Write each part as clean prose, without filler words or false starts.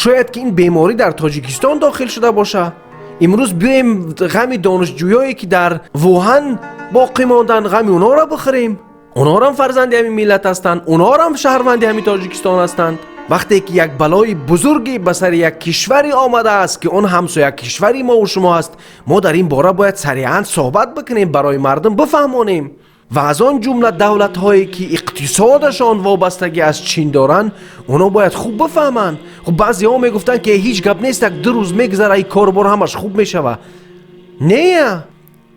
Шояд ки ин беморӣ дар Тоҷикистон дохил шуда боша. Имрӯз биёем, ғами донишҷӯёе, ки дар Вуҳан боқӣ монданд, ғами онҳоро бихӯрем. Онҳорам фарзанди ҳамин миллат ҳастанд, онҳорам шаҳрванди ҳамин Тоҷикистон ҳастанд. Вақте ки як балои бузурге ба сари як кишваре омадааст, ки он ҳамсоя кишвари мову шумо аст, мо дар ин бора бояд сариан суҳбат бикунем, барои мардум бифаҳмонем. Ва аз он ҷумла давлатҳое, ки иқтисодашон вобастагӣ аз Чин доранд, онҳо бояд хуб бифаҳманд. Хуб, баъзеҳо мегуфтанд, ки ҳеҷ гап нест, як 2 рӯз мегузара, ин корбор ҳамаш хуб мешавад. Не,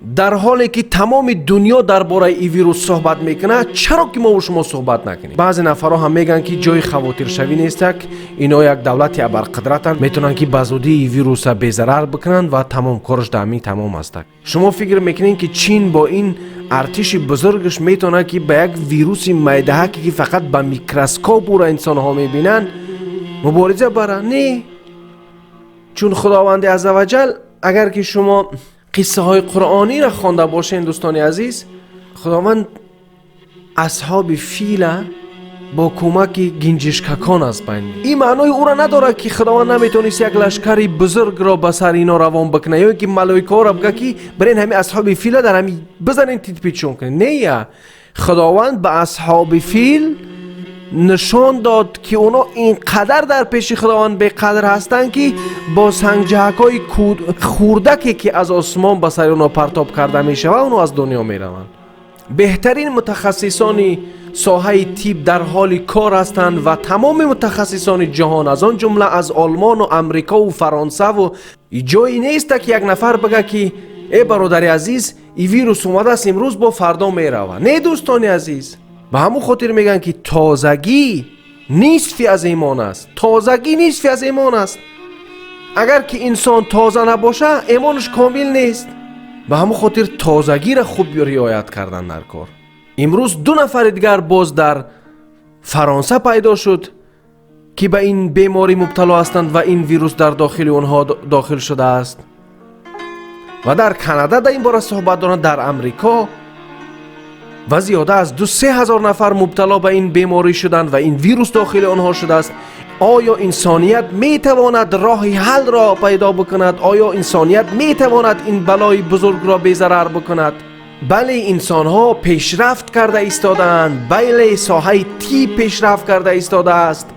дар ҳоле ки тамоми дунё дар бораи ин вирус суҳбат мекунад, чаро ки мову шумо суҳбат накунем? Баъзе нафарҳо ҳам мегӯянд, ки ҷои хавотиршавӣ нестак, ино як давлати абарқудратанд, метавонанд, ки ба зудӣ ин вируса безарар бикунанд ва тамом, кораш дар ҳамин тамом астак. Шумо фикр мекунед, ки Чин бо ин артиши бузургаш метавонад, ки ба як вируси майдаҳаке, ки фақат ба микроскоп ӯро инсонҳо мебинанд, мубориза барад? Не, чун Худованди аззаваҷал, агар ки шумо қиссаҳои қуръониро хонда бошед, дӯстони азиз, Худованд асҳоби фила бо кӯмаки гинҷишкакон аз байн. Ин маънои ӯро надорад, ки Худованд наметавонист як лашкари бузургро ба сари ино равон бикунад ё ин ки малоикаҳоро бигӯяд, ки бирен, ҳамин асҳоби фила дар ҳами бизанен, титпитшон кунед. Нея, Худованд ба асҳоби фил нишон дод, ки онҳо ин қадар дар пеши Худованд беқадр ҳастанд, ки бо сангҷаҳакҳои хурдаке, ки аз осмон ба сари онҳо партоб карда мешавад, онҳо аз дунё мераванд. Беҳтарин мутахассисони соҳаи тиб дар ҳоли кор ҳастанд ва тамоми мутахассисони ҷаҳон, аз он ҷумла аз Олмону Амрикову Фаронсаву ҷое неста, ки як нафар бигӯяд, ки э бародари азиз, и вирус омадааст имрӯз, бо фардо меравад. Не, дӯстони азиз, ба ҳамон хотир мегӯянд, ки тозагӣ нисфи аз имон аст. Тозагӣ нисфи аз имон аст. Агар ки инсон тоза набоша, имонаш комил нест. Ба ҳамон хотир тозагиро хуб риоят кардан дар кор. Имрӯз ду нафари дигар боз дар Фаронса пайдо шуд, ки ба ин беморӣ мубтало ҳастанд ва ин вирус дар дохили онҳо дохил шудааст. Ва дар Канада дар ин бора суҳбат доранд, дар Амрико ва зиёда аз 2-3 ҳазор нафар мубтало ба ин беморӣ шуданд ва ин вирус дохили онҳо шудааст. Оё инсоният метавонад роҳи ҳалро пайдо бикунад? Оё инсоният метавонад ин балои бузургро безарар бикунад? Бале, инсонҳо пешрафт карда истодаанд, бале, соҳаи тиб пешрафт карда истодааст,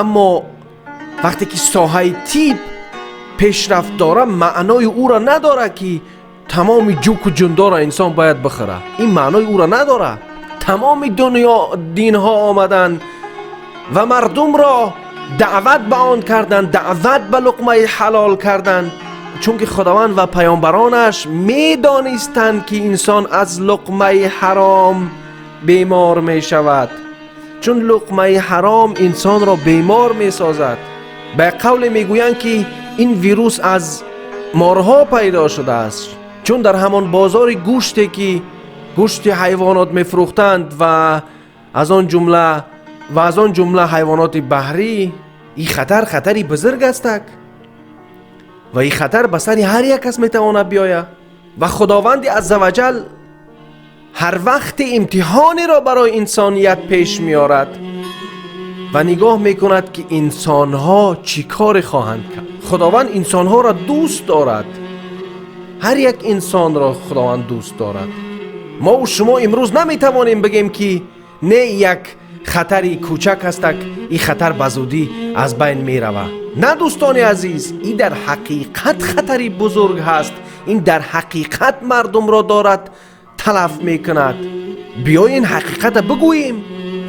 аммо вақте ки соҳаи тиб пешрафт дора, маънои ӯро надорад, ки тамоми ҷуку ҷундорро инсон бояд бихӯра. Ин маънои ӯро надорад. Тамоми дунё динҳо омаданд ва мардумро даъват ба он карданд, даъват ба луқмаи ҳалол карданд, чунки Худованд ва паёмбаронаш медонистанд, ки инсон аз луқмаи ҳаром бемор мешавад, чун луқмаи ҳаром инсонро бемор месозад. Ба қавле мегӯянд, ки ин вирус аз морҳо пайдо шудааст, чун дар ҳамон бозори гӯште, ки гӯшти ҳайвонот мефурӯхтанд ва аз он ҷумла ҳайвоноти баҳрӣ. Ин хатар хатари бузург астак ва ин хатар ба сари ҳар як кас метавонад биёяд. Ва Худованди аззаваҷал ҳар вақте имтиҳонеро барои инсоният пеш меорад ва нигоҳ мекунад, ки инсонҳо чӣ коре хоҳанд кард. Худованд инсонҳоро дӯст дорад, ҳар як инсонро Худованд дӯст дорад. Мову шумо имрӯз наметавонем бигем, ки не, як хатари кӯчак ҳастак, ин хатар ба зудӣ аз байн меравад. На, дӯстони азиз, ин дар ҳақиқат хатари бузург ҳаст, ин дар ҳақиқат мардумро дорад талаф мекунад. Биёен, ҳақиқата бигӯем.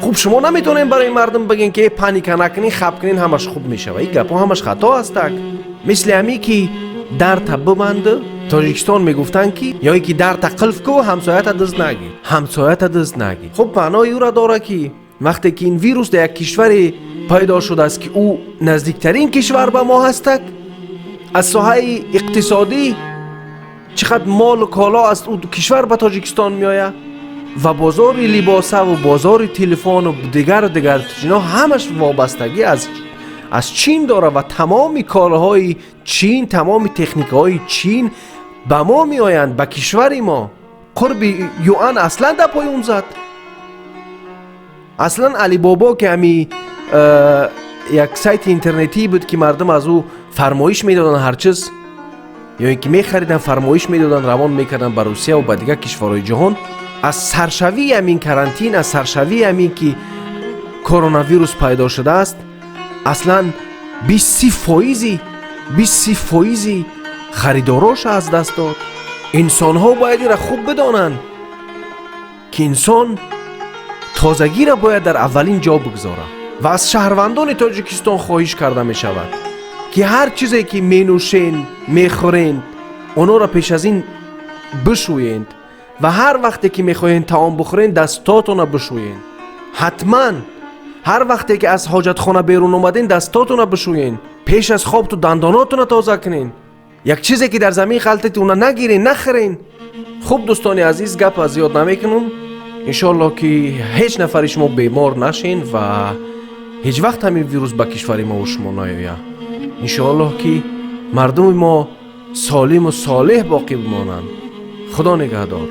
Хуб, шумо наметавонем барои мардум бигем, ки паника накунин, хаб кунин, ҳамаш хуб мешавад. Ин гапҳо ҳамаш хато ҳастак. Мисли ҳамин, ки дарта бибанду, Тоҷикистон мегуфтанд, ки ё ки дарта қилф ку, ҳамсоята дузд нагир, ҳамсоята дузд нагир. Хуб, маънои ӯро дорад, ки вақте ки ин вирус дар як кишваре пайдо шудааст, ки ӯ наздиктарин кишвар ба мо ҳастак, аз соҳаи иқтисодӣ чӣ қадр молу коло аз ӯ кишвар ба Тоҷикистон меояд ва бозори либосаву бозори телефону дигару дигар ино ҳамаш вобастагӣ аз Чин дорад ва тамоми корҳои Чин, тамоми техникаҳои Чин ба мо меоянд, ба кишвари мо. Қурби юан аслан дар поён зад. Аслан Алибобо, ки ҳами Як сайти интернетӣ буд, ки мардум аз ӯ фармоиш медоданд ҳар чиз ё ин ки мехариданд, фармоиш медоданд, равон мекарданд ба Русия ва ба дигар кишварҳои ҷаҳон. Аз саршавии ҳамин карантин, аз саршавии ҳамин ки коронавирус пайдо шудааст, аслан 20-30 фоизи, 20-30 фоизи харидороша аз даст дод. Инсонҳо бояд инра хуб бидонанд, ки инсон тозагиро бояд дар аввалин ҷо бигзорад. Ва аз шаҳрвандони Тоҷикистон хоҳиш карда мешавад, ки ҳар чизе ки менӯшен, мехӯрен, онҳоро пеш аз ин бишӯед ва ҳар вақте ки мехоҳед таом бихӯрен, дастотонро бишӯед ҳатман. Ҳар вақте ки аз ҳоҷатхона берун омаден, дастотонро бишӯед. Пеш аз хоб ту дандонотонро тоза кунен. Як чизе ки дар замин ғалтед, уна нагирен, нахӯрен. Хуб, дӯстони азиз, гап зиёд намекунам. Иншоалло, ки ҳеҷ нафари шумо бемор нашен ва ҳеҷ вақт ҳамин вирус ба кишвари мо шумо наёяд. Иншоаллоҳ, ки мардуми мо солиму солеҳ боқӣ бимонанд. Худо нигаҳдор.